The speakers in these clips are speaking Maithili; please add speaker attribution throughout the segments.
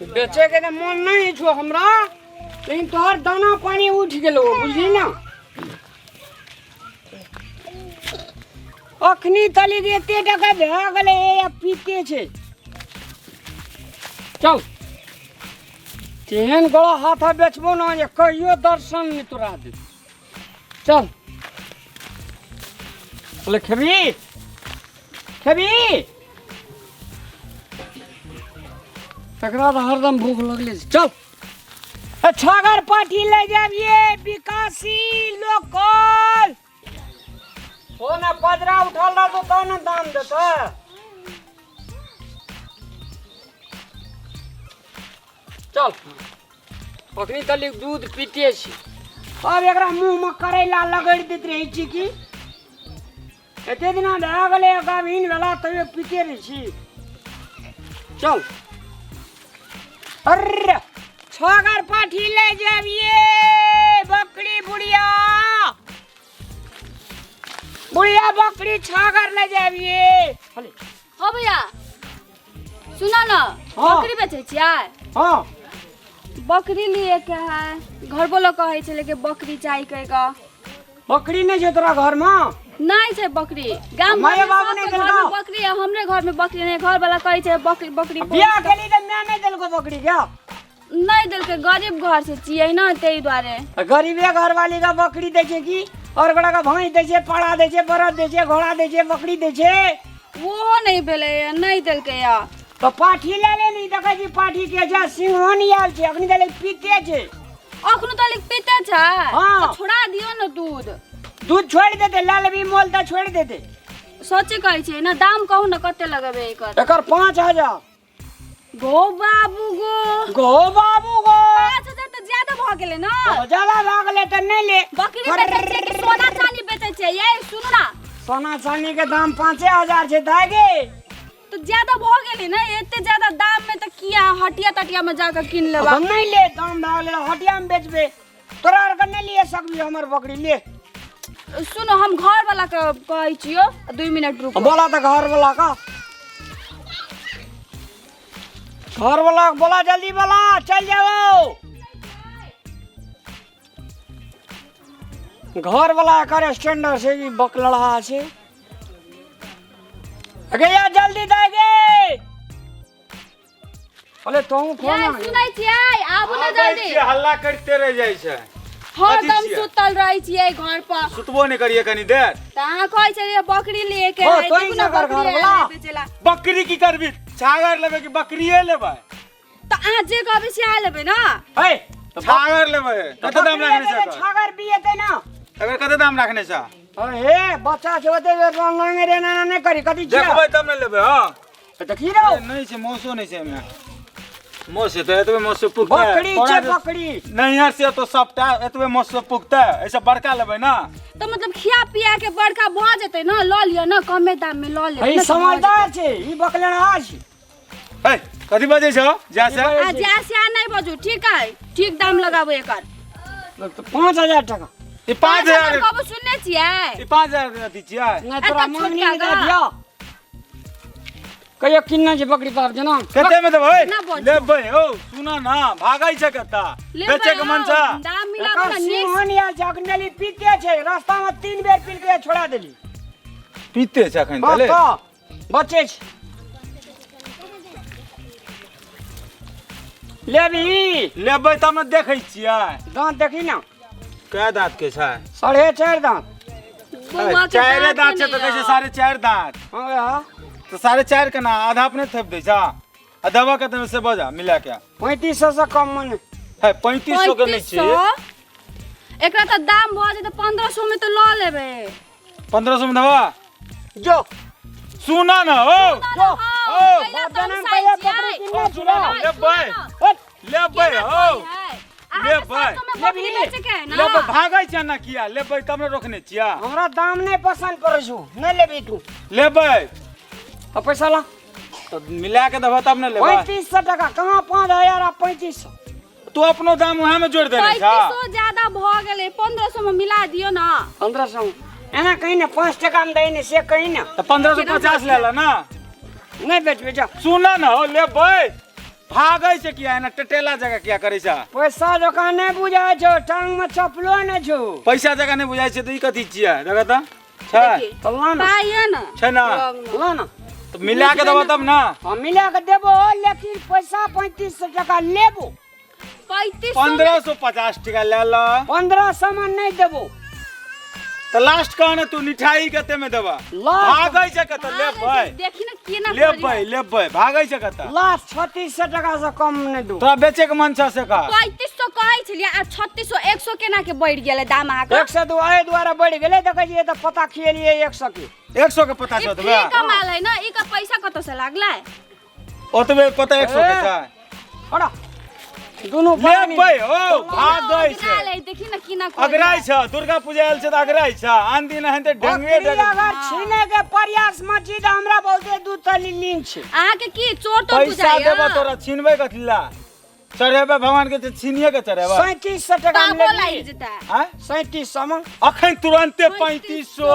Speaker 1: बेचे के तऽ मोन नहि छौ हमरा, लेकिन तोहर दाना पानी उठि गेलो, बुझली ना? अखनी तली के एते टका भए गेलै आ पीते छै। चल, तेहन गोड़ा हाथ बेचबो ना जे कहियो दर्शन नहि तोरा दे। चल, बोले खेबी खेबी? तकरा तऽ हरदम भूख लगले छै। चल, ए, छागर पाठी ले जाबिये विकासी लोकल हो ना, पजरा उठल रहतो तब ने दाम देतै। चल, अखनी तलिक दूध पीते छी, अब एकरा मुँहमे करैला लगड़ि दैत रहै छी की एते दिना भए गेलै गाभिन भेला, तैयो पीते रहै छी। चल, अर्रे छगर पाठी ले जाबिये बकरी, बुढ़िया बुढ़िया बकरी छागर ले जाबिये। हले।
Speaker 2: हाँ भैया, सुना ना।
Speaker 1: हाँ।
Speaker 2: बकरी बेचै छियै?
Speaker 1: हाँ।
Speaker 2: बकरी लिए के है, घर वाला कहै छलै कि बकरी चाही कहि कऽ।
Speaker 1: बकरी नहि छै तोरा घरमे?
Speaker 2: नहि छै बकरी। गाम
Speaker 1: माये
Speaker 2: घरमे
Speaker 1: बाबू नहि
Speaker 2: सबके घरमे
Speaker 1: देलकौ?
Speaker 2: बकरी है, हमरे घरमे बकरी नहि। घर वाला कहै छै बकरी बकरी।
Speaker 1: बियाह केली तऽ माय नहि देलको बकरी क्या?
Speaker 2: नहि देलकै, गरीब घर से छियै ने, ताहि दुआरे।
Speaker 1: गरीबे घर वाली का बकरी दै छै की? और गोड़ा का भैंस दै छै, पाड़ा दै छै, बरद दै छै, घोड़ा दै छै, बकरी दै छै?
Speaker 2: ओहो नहि भेलै, नहि देलकै या।
Speaker 1: तऽ पाठी ले ले नी, देखै छी पाठी के छै, सिंहो नहि आयल छै, अखनी देले पीते छै।
Speaker 2: अखनो तलिक पीते छै?
Speaker 1: हाँ।
Speaker 2: तऽ छोड़ा दियौ ने दूध।
Speaker 1: दूध छोड़ि देतै, लए लेबही मोल तऽ छोड़ि देतै।
Speaker 2: सचे कहै छियै ने? दाम कहू ने, कते लगेबै एकर?
Speaker 1: एकर 5000।
Speaker 2: गो बाबू गो।
Speaker 1: गो बाबू गो।
Speaker 2: 5000 तऽ ज्यादा भऽ गेलै ने।
Speaker 1: तो ज्यादा भऽ गेलै तऽ नहि ले।
Speaker 2: बकरी बेचै छियै कि सोना चानी बेचै छियै? ये सुनू ना।
Speaker 1: सोना चानी के दाम 5000 छै दाइ गे।
Speaker 2: तऽ ज्यादा भऽ गेलै ने, एते ज्यादा दाम में तऽ किया, हटिया तटिया में जाकर कीन लेबा।
Speaker 1: हम नहि ले, दाम भऽ गेलै, हटिया में बेचबै। तोरा आरके नहि लिए सकबी हमर बकरी, ले।
Speaker 2: सुनो, हम घर वाला के कहै छियो, 2 मिनट रुको।
Speaker 1: बोला तऽ घर वाला का, घर वाला के बोला, जल्दी बोला, चल जाओ। घर वाला एकर स्टैंडर छै कि बकलड़ा छै? अगे यार, जल्दी दे गे। अरे तोहू खो
Speaker 2: ये
Speaker 1: ना।
Speaker 2: सुनै छियै? आबू ने
Speaker 3: आबै
Speaker 2: जल्दी।
Speaker 3: छियै, हल्ला करिते रहि जाइ छै।
Speaker 2: हरदम
Speaker 3: कथी छियै?
Speaker 2: सुतल रहै छियै घर पर।
Speaker 3: सुतबो नहि करियै कनी देर?
Speaker 2: तऽ अहाँ कहै छलियै बकरी लिए के
Speaker 1: ओ,
Speaker 2: है,
Speaker 1: तोही
Speaker 2: देखू ने
Speaker 1: सगर
Speaker 2: बकरी
Speaker 1: घर
Speaker 2: आयल
Speaker 1: वाला।
Speaker 2: है बेचैला।
Speaker 3: बकरी की करबी? छागर लेबै कि बकरिए लेबै?
Speaker 2: तऽ अहाँ जे कहबै सएह लेबै ने।
Speaker 1: हे, तऽ
Speaker 3: छागर लेबै।
Speaker 1: तऽ
Speaker 3: कते दाम
Speaker 1: बकरी
Speaker 3: राखने
Speaker 1: लेबै
Speaker 3: छै
Speaker 1: तऽ
Speaker 3: एकर?
Speaker 1: छागर बिएतै ना।
Speaker 3: एकर कते दाम राखने छै?
Speaker 1: अरे हे, बच्चा छै ओते रंग रे ना नहि करी, कथी छियै?
Speaker 3: देखबै तब ने लेबै। हँ।
Speaker 1: तऽ देखी रहो।
Speaker 3: नहि छै, मौसो नहि छै एहिमे। मौस तऽ एतबे मौस पुगतै।
Speaker 1: बकरी छै बकरी।
Speaker 3: नहीं यार, से तो सबटा एतबे मौस पुगतै, ऐसे बड़का लेबै ना।
Speaker 2: तऽ मतलब खिया पिया के बड़का भऽ जेतै ने, लऽ लिअ ने, कमे दाम में लऽ लेबै
Speaker 1: ई
Speaker 2: ने, तऽ भऽ
Speaker 1: समझदार छै, ई बकलेना छै।
Speaker 3: ए, कथी बजै छौ जा से?
Speaker 2: आ जा से नहि बजू, ठीक है? ठीक दाम लगाबू एकर।
Speaker 1: तऽ 5000 टका।
Speaker 3: ई 5000?
Speaker 2: कबो सुनने छियै?
Speaker 3: ई 5000 के अथी छियै?
Speaker 1: नहि तोरा
Speaker 2: एतऽ
Speaker 1: मांगनी
Speaker 2: छोटका
Speaker 1: नहि
Speaker 2: गा।
Speaker 1: दिया। कहियो किन्ने छै बकरी बाप जना?
Speaker 3: कते में देबै?
Speaker 2: ना बजू।
Speaker 3: लेबै हौ, सुन ना, भागै छै कत्ता?
Speaker 2: लेबै
Speaker 3: बेचै के मन छै?
Speaker 2: हौ, दाम मिलाबू
Speaker 1: एकर
Speaker 2: ने नीक।
Speaker 1: सिंहन आयल छै, अखन पीते छै, रास्ता में 3 बेर पी के छोड़ा देली।
Speaker 3: पीते छै अखन
Speaker 1: हँ
Speaker 3: तले?
Speaker 1: तऽ बचे छै, लेबही?
Speaker 3: लेबै तब ने देखै छियै।
Speaker 1: दाँत देखी ना।
Speaker 3: कै दाँत के छै?
Speaker 1: 4.5 दाँत।
Speaker 2: बौआ के
Speaker 3: चारि
Speaker 2: दाँते
Speaker 3: दाँत छै
Speaker 2: नहि
Speaker 3: तऽ कहै छै
Speaker 2: यऽ।
Speaker 3: 4.5 दाँत।
Speaker 1: हँ हँ।
Speaker 3: तऽ 4.5 केना? आधा अपने थोपि दै छ आ देबऽ कते से बजा मिला के।
Speaker 1: 3500 से कम मने।
Speaker 3: है, 3500 के नहि छै।
Speaker 2: 3500? एकरा तऽ दाम भऽ जेतै, 1500 में तऽ लऽ लेबै।
Speaker 3: 1500 में देबऽ?
Speaker 1: जो।
Speaker 3: सुन न हो।
Speaker 1: जो।
Speaker 3: ओ,
Speaker 1: बाप जनम कहियो बकरी किनने
Speaker 3: सुन न,
Speaker 1: छियै?
Speaker 3: लेबै।
Speaker 1: हट।
Speaker 3: लेबै हौ। लेबै। लेबै, भागै छै ने किया? लेबै तब ने रोकने छियै।
Speaker 1: हमरा दाम नहि पसन्द पड़ै छौ, नहि लेबही तू।
Speaker 3: लेबै।
Speaker 1: तऽ पैसा ला।
Speaker 3: तऽ मिला के देबऽ तब ने लेबै।
Speaker 1: 3500 टका कहाँ, 5000 आ 3500।
Speaker 3: तू अपनो दाम उएह में जोड़ि देने छा।
Speaker 2: 3500 ज्यादा भऽ गेलै, 1500 में मिला दियौ ने।
Speaker 1: 1500 एना कही ने, 5 टका में दै ने से कही ने।
Speaker 3: तऽ 1550 ले ले ना।
Speaker 1: नहि बेचबै, जा।
Speaker 3: सुन न हो, लेबै। भागै छै किया एना टटेला जगह किया करै छै?
Speaker 1: पैसा जकाँ नहि बुझाइ छौ, टांग में चपलो नहि छौ।
Speaker 3: पैसा जगह नहि बुझाइ छै तऽ ई कथी छियै? देखऽ तऽ छै।
Speaker 2: देखी।
Speaker 1: तऽ ला ना।
Speaker 2: पाइ यऽ ने।
Speaker 3: छै ना?
Speaker 2: लग मे।
Speaker 1: ला ना।
Speaker 3: तऽ मिला के देबऽ तब ना।
Speaker 1: हम मिला के देबो, लेकिन पैसा 3500 टका लेबो।
Speaker 2: 3500?
Speaker 3: 1550 टका ले ल।
Speaker 1: 1500 में नहि देबो।
Speaker 3: तऽ लास्ट कह ने तू, मिठाई कते में देबा?
Speaker 1: लास्ट।
Speaker 3: भागै छै कतऽ? लेबै।
Speaker 2: देखी ने केना।
Speaker 3: लेबै, लेबै। भागै छै कतऽ?
Speaker 1: लास्ट 3600 टका से कम नहि देबो।
Speaker 3: तोरा बेचे के मन छ से कह।
Speaker 2: 3500 कहै छलियै आ 3600, 100 केना के बढ़ि गेलै दाम अहाँके?
Speaker 1: 102 एहि दुआरे बढ़ि गेलै, देखै छियै तऽ पता खिएलियै 100 के।
Speaker 3: 100 के पता
Speaker 2: ई
Speaker 3: छौ
Speaker 2: फ्री
Speaker 3: ओतबे?
Speaker 2: का माल है ना, ई का पैसा कतऽ से लागलै?
Speaker 3: ओतबे पता 100 के छै।
Speaker 1: हटा दुनू प्राणी।
Speaker 3: लेबै हो, भागै छै।
Speaker 2: अगरा लै, देखी ने केना करै।
Speaker 3: अगराइ छ, दुर्गा पूजा आयल छै तऽ अगराइ छ। आन दिन एहन तऽ ढंगे।
Speaker 1: बकरी अगर छीने के प्रयास में छी तऽ हमरा बहुते दू तली लीन छै।
Speaker 2: अहाँके की चोर तोर
Speaker 3: पैसा
Speaker 2: बुझाइया?
Speaker 3: देबऽ तोरा, छीनबै कथी ला? चढ़ेबै भगवान के तऽ छीनिए के चढ़ेबै।
Speaker 1: 3700 टका में
Speaker 2: ताबो
Speaker 1: लेबही?
Speaker 2: लागि जेतै।
Speaker 3: आँय?
Speaker 1: 3700 में।
Speaker 3: अखन तुरन्ते 3500,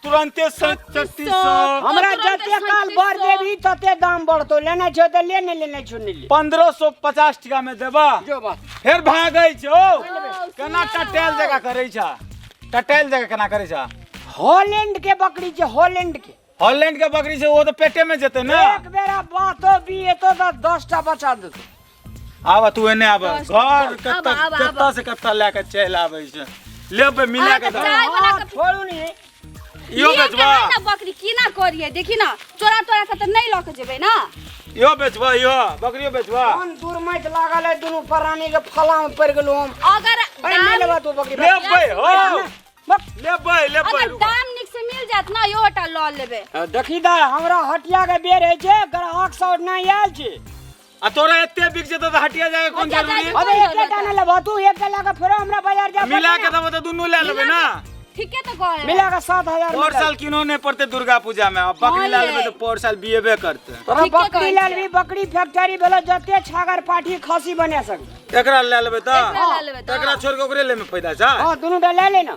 Speaker 3: तुरन्ते 3600।
Speaker 1: हमरा
Speaker 2: तुरन्ते
Speaker 1: जते काल बढ़
Speaker 2: 3700।
Speaker 1: देबही तते दाम बढ़तो। लेने छौ तऽ ले, नहि लेने छौ नहि ले।
Speaker 3: 1550 टका में देबा?
Speaker 1: जो बात।
Speaker 3: फेर भागै छै। ओ केना टटेल जगह करै छ? टटेल जगह केना करै छ?
Speaker 1: हॉलैंड के बकरी छै, हॉलैंड के।
Speaker 3: हॉलैंड के बकरी छै, ओ तऽ पेटे में जेतै ने।
Speaker 1: एक बेरा बातो भी एतो तऽ 10 टा बचा देतो।
Speaker 3: आब तू एने आब।
Speaker 2: 10।
Speaker 3: घर
Speaker 2: आब,
Speaker 3: कत्ता
Speaker 2: आब, आब।
Speaker 3: कत्ता से कत्ता लए के चलि आबै छै। लेबै मिला के
Speaker 2: अहाँके
Speaker 3: दऽ।
Speaker 2: चाय बना के
Speaker 1: छोड़ू नहीं।
Speaker 3: इहो
Speaker 2: लिए के
Speaker 3: बेचबा?
Speaker 2: है ना बकरी केना करिए, देखी ना, चोरा तोरा के तऽ नहि लऽ के जेबै ना।
Speaker 3: इहो बेचबा? इहो बकरियो बेचबा?
Speaker 1: कोन दूर मत लागल है, दुनू प्राणी के फला में पड़ गेलहुँ हम।
Speaker 2: अगर
Speaker 1: अरे नहीं
Speaker 2: दाम
Speaker 1: लेबा तू बकरी।
Speaker 3: लेबै हो।
Speaker 1: बक।
Speaker 3: लेबै, लेबै।
Speaker 2: अगर
Speaker 3: रुक।
Speaker 2: दाम नीक से मिल जायत ना, इहोटा लऽ लेबै।
Speaker 1: देखी दा, हमरा हटिया के बेर है छै, ग्राहक सब नहि आयल छै।
Speaker 3: आ तोरा एते बिक जेतौ तऽ हटिया जाके कोन
Speaker 2: हटिया
Speaker 3: जरूरी?
Speaker 2: जाके।
Speaker 1: अबे एकेटा नहि लेबा तू, एकटा लए के फेरो हमरा बाजार जा।
Speaker 3: मिला के देबो तऽ दुनू लए लेबै ना।
Speaker 2: ठीके तऽ कहै।
Speaker 1: मिला के 7000।
Speaker 3: पर साल किनो नहि पड़तै दुर्गा पूजा में, अब बकरी लए लेबै तऽ पर साल बियेबे करतै।
Speaker 1: तोरा
Speaker 2: ठीके
Speaker 1: बकरी
Speaker 2: कहै
Speaker 1: लए
Speaker 2: छियै।
Speaker 1: लेबही, बकरी फैक्ट्री भेलो, जते छागर पाठी खसी बना सकै।
Speaker 3: एकरा लए लेबै तऽ
Speaker 2: एकरा लए लेबै तऽ।
Speaker 3: एकरा छोड़ के ओकरे ले में फायदा छै।
Speaker 1: हाँ, दुनू टा लए ले ना।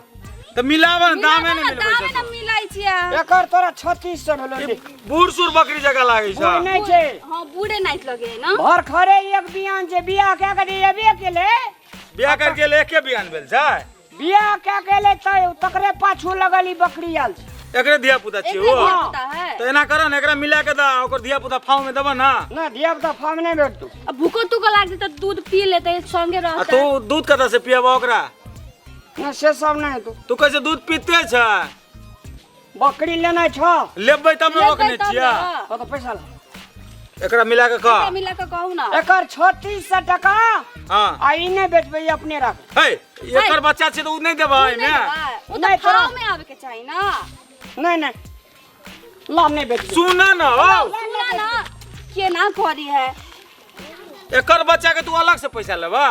Speaker 3: तऽ मिलाबऽ ने, दामे नहि
Speaker 2: मिलाबऽ ने,
Speaker 3: मिलबै
Speaker 2: दामे
Speaker 3: छै।
Speaker 2: ने मिलै छियै।
Speaker 1: एकर तोरा 3600 भेलो, ले।
Speaker 3: बूढ़ सूढ़ बकरी जकाँ लागै छै।
Speaker 1: बूढ़ नहि छै।
Speaker 2: हाँ, बूढ़े नाइट लगे है ना।
Speaker 1: भर खरे एक बियान छै, बियाह कए के जे एबे केलै।
Speaker 3: बियाह करके ले एके बियान भेल छै।
Speaker 1: बियाह कए के एलै तऽ तकरे पाछू लगल ई बकरी आयल छै।
Speaker 3: एकरे धिया पुता छियै।
Speaker 2: एकरे
Speaker 3: ओ
Speaker 2: धिया-पुता है।
Speaker 3: तऽ एना करऽ ने, एकरा मिला के दऽ, ओकर धिया पुता फाव में देबऽ ना।
Speaker 1: ना, धिया पुता फार्म नहि भेटतौ।
Speaker 2: आ भूखो तुको लाग जेतै तऽ दूध पी लेतै, संगे
Speaker 3: आ
Speaker 2: रहतै।
Speaker 3: तू दूध कतऽ से पियबऽ ओकरा?
Speaker 1: ना, से सब नहि हेतौ।
Speaker 3: तू कहै छै दूध पीते छै।
Speaker 1: बकरी लेनाइ छौ?
Speaker 3: लेबै तब ने।
Speaker 2: लेबै
Speaker 3: रोकने
Speaker 2: तब
Speaker 3: छियै।
Speaker 2: ने।
Speaker 1: कत पैसा ला।
Speaker 3: एकरा मिला के कह।
Speaker 2: एकरा मिला के कहू ना।
Speaker 1: एकर 3600 टका।
Speaker 3: हाँ।
Speaker 1: आ ई नहि बेचबै, ई अपने राख।
Speaker 3: हे, एकर बच्चा छै तऽ उ नहि देबै
Speaker 2: उ
Speaker 3: एहिमे?
Speaker 2: नहि देबै। उ
Speaker 1: नहि
Speaker 2: तऽ
Speaker 1: तोरा-
Speaker 2: भाव में आबे के चाही ना।
Speaker 1: नहि नहि, ला, नहि बेचबै।
Speaker 3: सुन न हो।
Speaker 2: सुना ना केना करी है।
Speaker 3: एकर बच्चा के तू अलग से पैसा लेबा?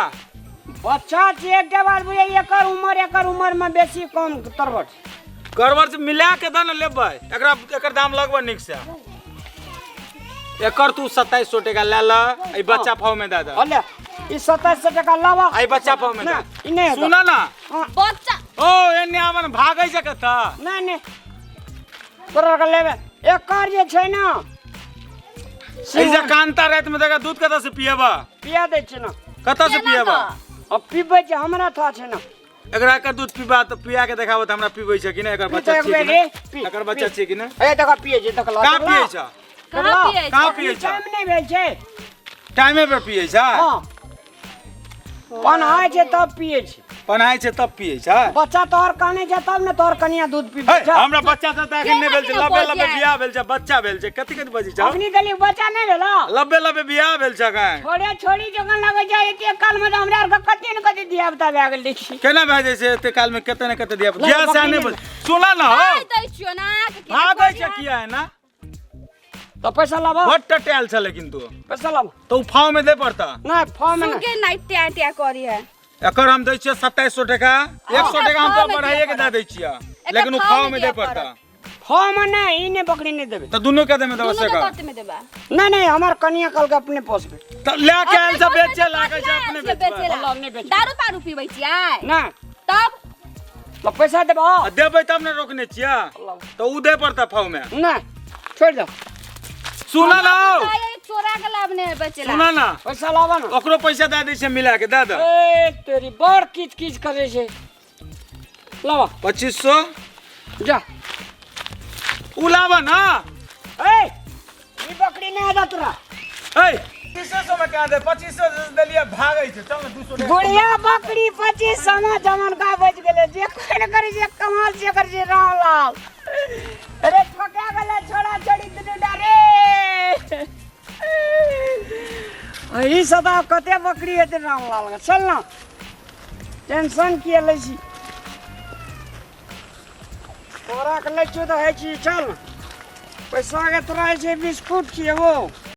Speaker 1: बच्चा छै, एकटा बात बुझै, एकर उमर एकर उमर में बेसी कम तरबट।
Speaker 3: गड़बड़ से मिला के दऽ ने, लेबै एकरा। एकर दाम लगबऽ नीक से। एकर तू 2700 टका ले ल, ई बच्चा फाव में दऽ दऽ।
Speaker 1: अले ई 2700 टका लावा।
Speaker 3: आई बच्चा फाव में
Speaker 1: ना,
Speaker 3: दऽ।
Speaker 1: ई नहि हेतौ।
Speaker 3: सुन ना।
Speaker 1: हाँ,
Speaker 2: बच्चा।
Speaker 3: ओ एने आवन, भागै छै कतऽ?
Speaker 1: नहि नहि, तोरा के लेबै एकर जे छै ना।
Speaker 3: ई जे कांता राति में देखा, दूध कतऽ से पियबा?
Speaker 1: पिया दै छै ना।
Speaker 3: कतऽ से
Speaker 2: केना
Speaker 3: पियबा?
Speaker 2: कऽ?
Speaker 1: अब पीबै छै, हमरा था छै ना।
Speaker 3: एकरा एकर दूध पीबा तऽ पिया के देखाबऽ तऽ हमरा पीबै छै कि नहि। एकर
Speaker 1: पी
Speaker 3: बच्चा
Speaker 1: तऽ एक
Speaker 3: छियै कि
Speaker 1: बेर रे,
Speaker 3: नहि?
Speaker 1: पी,
Speaker 3: एकर बच्चा
Speaker 1: पी।
Speaker 3: छियै कि नहि?
Speaker 1: ए देखा, पिए छै, देखला।
Speaker 3: कहाँ पियै छै?
Speaker 2: कहाँ पियै
Speaker 3: कहाँ
Speaker 2: छै?
Speaker 3: पियै छै?
Speaker 1: टाइम नहि भेल छै।
Speaker 3: टाइमे पर पियै छै?
Speaker 1: हाँ, पन्हाइ छै तब पिए छै।
Speaker 3: पनाइ छै तब पियै छै।
Speaker 1: बच्चा तोहर काने छै तब ने तोहर कनिया दूध पीबै
Speaker 3: हे
Speaker 1: छै।
Speaker 3: हमरा बच्चा सब तऽ एखन नहि भेल छै।
Speaker 2: केना
Speaker 3: लबे
Speaker 2: केना
Speaker 3: लबे
Speaker 2: बजियै?
Speaker 3: बियाह भेल छै, बच्चा भेल छै। कथी कथी बजै छै?
Speaker 1: अखनी देली बच्चा नहि भेल?
Speaker 3: लबे लबे बियाह भेल छै एखन।
Speaker 1: छोड़े छोड़ी जखन लगै छै, एते काल में तऽ हमरा आरके कते ने कते धिया पुता भए गेल देखी।
Speaker 3: केना भए जाइ छै एते काल में कते ने कते धिया
Speaker 1: ला,
Speaker 3: बियाह से
Speaker 1: बकरी
Speaker 3: नहि
Speaker 1: ले।
Speaker 3: बोल। सुन न हो।
Speaker 2: भाग दै छियो ना अहाँके केना
Speaker 3: भागै
Speaker 2: करी
Speaker 3: छै
Speaker 2: है?
Speaker 3: किया एना?
Speaker 1: तऽ पैसा लाबऽ।
Speaker 3: बड टटेल छै लेकिन तू।
Speaker 1: पैसा लाबऽ।
Speaker 3: तऽ उ फाव में दे पड़ता।
Speaker 1: नहि, फॉर्म नहि।
Speaker 2: सुगे नाइट ट्या ट्या करी है।
Speaker 3: एकर हम दै छियै 2700 टका, 100 टका हम
Speaker 2: फाव
Speaker 3: तो
Speaker 2: में
Speaker 3: बढ़ाइए
Speaker 2: दिअ
Speaker 3: के दए दै छियै,
Speaker 2: एकर
Speaker 3: लेकिन उ
Speaker 2: फाव
Speaker 3: फाव
Speaker 2: में
Speaker 3: में दे
Speaker 2: दिअ
Speaker 3: पड़ता।
Speaker 1: फॉर्म नहि, ई नहि, बकरी नहि देबै।
Speaker 3: तऽ दुनू के देमे देबऽ
Speaker 2: दुनू
Speaker 3: से
Speaker 2: के
Speaker 3: कह।
Speaker 2: कते में देबा?
Speaker 1: नहि नहि, हमर कनिया कहलकै अपने पोसबै।
Speaker 3: तऽ लए के आयल छै
Speaker 2: अपने
Speaker 3: बेचे
Speaker 2: घर में
Speaker 3: लागै छै
Speaker 2: कथी
Speaker 3: अपने
Speaker 2: आयल छियै
Speaker 3: बेचबै।
Speaker 2: बेचै ला?
Speaker 1: अल्लाह, नहि बेचबै।
Speaker 2: दारू पारू पीबै छियै?
Speaker 1: नहि।
Speaker 2: तब?
Speaker 1: तऽ पैसा देबऽ।
Speaker 3: आ देबै तब ने, रोकने छियै तऽ उ दे पड़ता फाव में।
Speaker 1: नहि, छोड़ि दे।
Speaker 3: सुन ना।
Speaker 2: चोरा के लाबने है बेचे ला।
Speaker 3: सुना ना।
Speaker 1: पैसा लाबा ना।
Speaker 3: ओकरो पैसा दे दै छै मिला के, दे दे।
Speaker 1: ए तेरी बड़ किच किच करे छै। लाबा।
Speaker 3: 2500।
Speaker 1: जा।
Speaker 3: उ लाबा ना।
Speaker 1: ए ई बकरी नहीं आदा तोरा।
Speaker 3: ए 2500 में कहाँ दे, 2500 देलिए भागै छै। चल ना 200 दे।
Speaker 1: बुढ़िया बकरी 2500 में जमन का बच गेलै। जे कोई न करै छै कमाल से करै छै रामलाल। अरे ठका गेलै छोड़ा छोड़ी दुनू डरे। ई सदा कते बकरी हेतै रामलाल के। चल ना, टेंशन किए लै छी? तोरा के लै छियौ तऽ होइ छी। चल, पैसा के तोरा होइ छै बिस्कुट खिएबो।